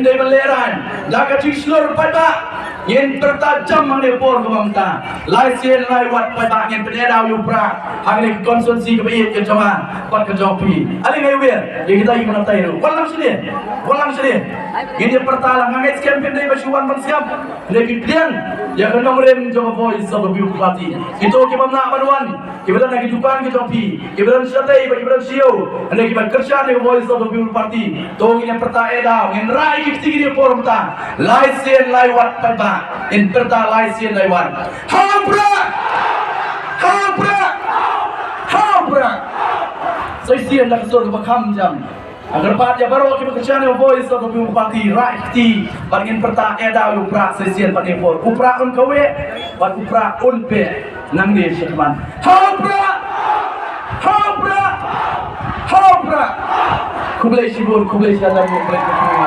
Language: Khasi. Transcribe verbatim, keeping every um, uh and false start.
Dei ban lehraiñ da ka jingshlur paidbah. Ngin pyrta jam ha kane ka por kaba mynta. Lai sien lai wat paidbah ngin pynïada ïa u Prah ha kane ka constituency kaba ïeit ka jong nga bad ka jong phi. Ale ngai wer ïa kita ki mynta ruh. Wan lang sini. Wan lang sini. Ngin ïa pyrta lang, nga ngeit skhem phin dei ba shu wan ban sngap. Hynrei phi pdiang ïa ka nongrim jong ka Voice of the People Party. Kito kiba mlak ban wan, kiba don ha ki dukan ki jong phi, kiba don shatei bad kiba don sha ïew, hynrei kiba kyrshan ïa ka Voice of the People Party. To ngin ïa pyrta eh daw, ngin rai ki kti kine por mynta. Lai sien lai wat paidbah. Ngin pyrta lai sien lai wat. Ha u Prah! Ha u Prah! Ha u Prah! Sa shisien da ka sur kaba kham jam. Nga kyrpad ïa baroh kiba kyrshan ïa ka Voice of the People Party, rai kti bad ngin pyrta eh daw ïa u Prah sa shisien bad ne por. U Prah un kawei bad u Prah un peh. Nangne shakhmat. Ha u Prah! Ha u Prah! Ha u Prah! Khublei shibun, khublei shihajar, khublei shibun.